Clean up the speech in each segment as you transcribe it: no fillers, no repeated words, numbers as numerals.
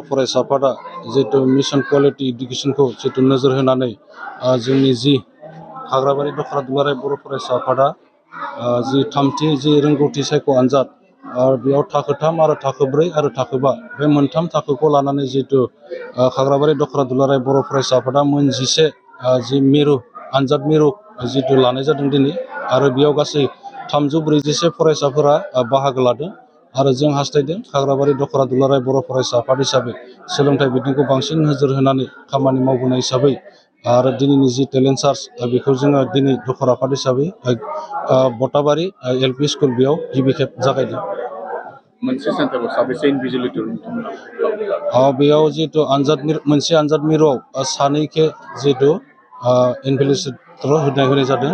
फरायसाफोरा जिहेतु mission quality इडुकेसनखौ जिहेतु नोजोर होनानै जोंनि जि हाग्राबारि दखरा दुलाराय बर' फरायसा आफादा जि थामथि जि रोंगौथि सायख' आनजाद बेयाव थाखो 3 आरो थाखो 4 आरो थाखो 5 बे मोनथाम थाखोखौ लानानै जिहेतु हाग्राबारि दखरा दुलाराय बर' फरायसा आफादा मोन 11 जि मिरु आनजाद मिरु जिहेतु लानाय जादों दिनै आरो बेयाव गासै 341 फरायसाफोरा बाहागो लादों आरो जों हास्थायदों हाग्राबारि दखरा दुलाराय बर' फरायसा आफाद हिसाबै सोलोंथाइ बिथिंखौ बांसिन नोजोर होनानै खामानि मावबोनाय हिसाबै आरो दिनैनि जि टेलेन्ट सार्च बेखौ जोङो दिनै दखरा आफाद हिसाबै बटाबारि LP स्कुल बेयाव गिबि खेब जागायदों। मोनसे सेन्टाराव साबेसे इनभिजिलेटर बेयाव जिहेतु मोनसे आनजाद मिरुआव सानैखे जिहेतु इनभिजिलेटर होनाय जादों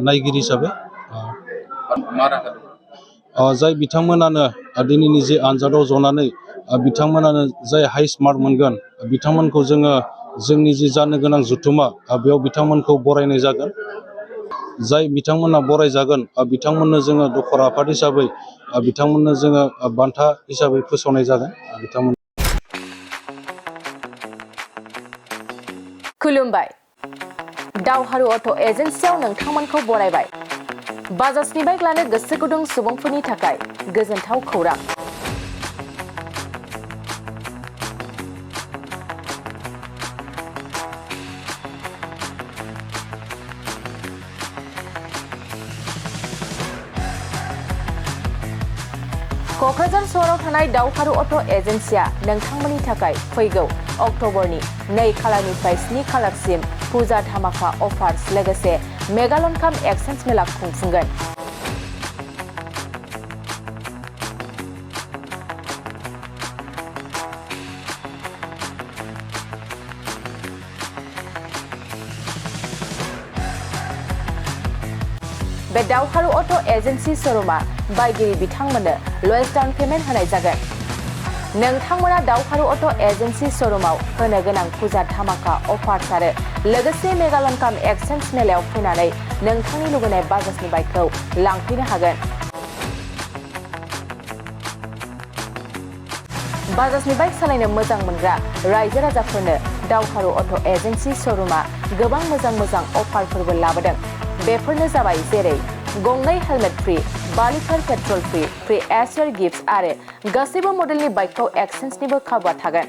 नायगिरि हिसाबै जाय बिथांमोनानो दिनैनि जे आनजादाव जनानै बिथांमोनानो जाय हाइस्ट मार्क मोनगोन बिथांमोनखौ जोङो जोंनि जि जानो गोनां जथुमा बेयाव बिथांमोनखौ बरायनाय जागोन। जाय बिथांमोना बरायजागोन बिथांमोननो जोङो दखरा आफाद हिसाबै बिथांमोननो जोङो बान्था हिसाबै फोसावनाय जागोन बिथांमोन। खुलुमबाय। दावहारु अट' एजेन्सियाव नोंथांमोनखौ बरायबाय। बाजाजनि बाइक लानो गोसो गुदुं सुबुंफोरनि थाखाय गोजोनथाव खौरां। क'क्राझार सहराव थानाय दावहारु अट' एजेन्सिया नोंथांमोननि थाखाय फैगौ अक्ट'बरनि 2 खालारनिफ्राय 7 खालारसिम फुजा धामाका अफार्स लोगोसे मेगालन काम एक्सचेन्ज मेला खुंफुंगोन। बे दावहारु अट' एजेन्सि श'रुमा बायगिरि बिथांमोननो लवेस्ट डाउन पेमेन्ट होनाय जागोन। नोंथांमोना दावहारु अट' एजेन्सि श'रुमाव होनो गोनां फुजा धामाका अफार्स आरो लोगोसे मेगालन काम एक्सचेन्ज मेलायाव फैनानै नोंथांनि लुबैनाय बाजाजनि बाइकखौ लांफैनो हागोन। बाजाजनि बाइक सालायनो मोजां मोनग्रा रायजो राजाफोरनो दावहारु अट' एजेन्सि श'रुमा गोबां मोजां अफारफोरबो लाबोदों। बेफोरनो जाबाय जेरै गंनै helmet free, 5 litre petrol free easier gift आरो गासैबो मडेलनि बाइकखौ एक्सचेन्जनिबो खाबुआ थागोन।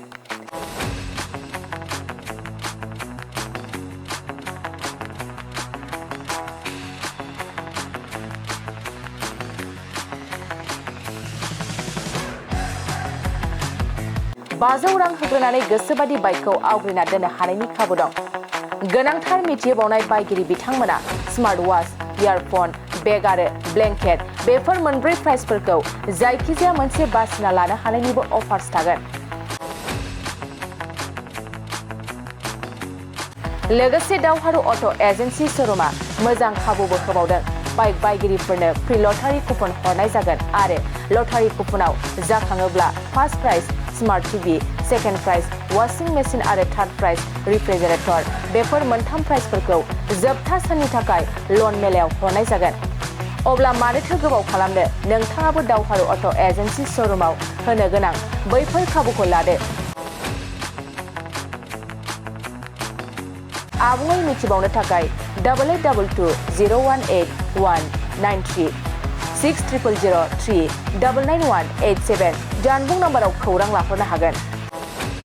$500 रां होग्रोनानै गोसोबादि बाइकखौ आवग्रिना दोननो हानायनि खाबु दं। गोनांथार मिथिहोबावनाय बायगिरि बिथांमोना स्मार्ट वाच, इयारफन, बेग आरो ब्लेंकेट बेफोर मोनब्रै प्राइसफोरखौ जायखिजाया मोनसे बासिना लानो हानायनिबो अफार्स थागोन। लोगोसे दावहारु अट' एजेन्सि श'रुमा मोजां खाबुबो होबावदों। बाइक बायगिरिफोरनो फ्रि लटारि कुपन हरनाय जागोन आरो लटारि कुपनाव जाखाङोब्ला first prize smart TV, second prize washing machine आरो थार्ड प्राइज रिफ्रिजारेटर बेफोर मोनथाम प्राइजफोरखौ जोबथा साननि थाखाय लन मेलायाव हरनाय जागोन। अब्ला मानोथो गोबाव खालामनो, नोंथाङाबो दावहारु अट' एजेन्सि श'रुमाव होनो गोनां बैफोर खाबुखौ लादो। आबुङै मिथिबावनो थाखाय 8822018193 600003 99187 जानबुं नाम्बाराव खौरां लाहरनो हागोन।